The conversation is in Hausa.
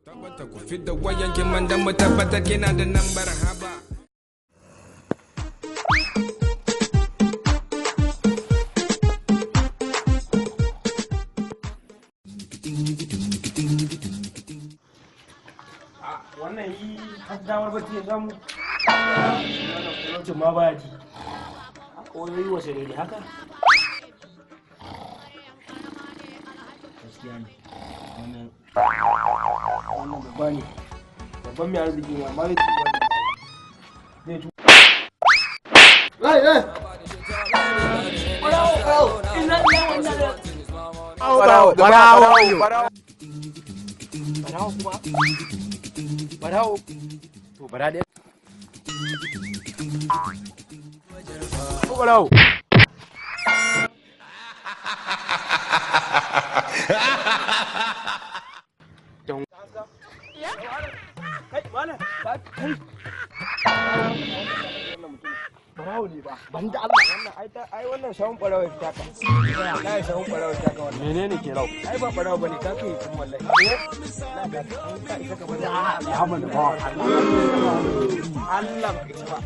Tabbata ku fidda wayan kin dan mu tabbatar kina da nambar haba. Wannan yi har damar bacci ya samu. Wannan talaucin ma baya ji. Koyoyi wace ne haka? Gaskiya ne. Wannan babba ne. Babban mai arziki ne amma zai ci wannan. Zai ci. Ai ai. Barawo, barawo. Ina ina wannan. Barawo, barawo, barawo. Barawo kuma. Barawo. To bara dai. Barawo. Kai malam, kai. Barawo ne ba. Ban da Allah wannan ai ta ai wannan shawun barawo ya fita ka. Wallahi shawun barawo ya fita ka wannan. Menene ke rau? Ai ba barawo bane ka kai kun wallahi. Na ga ka isa ka bari. Ya mana ba. Allah ba ka isa ba.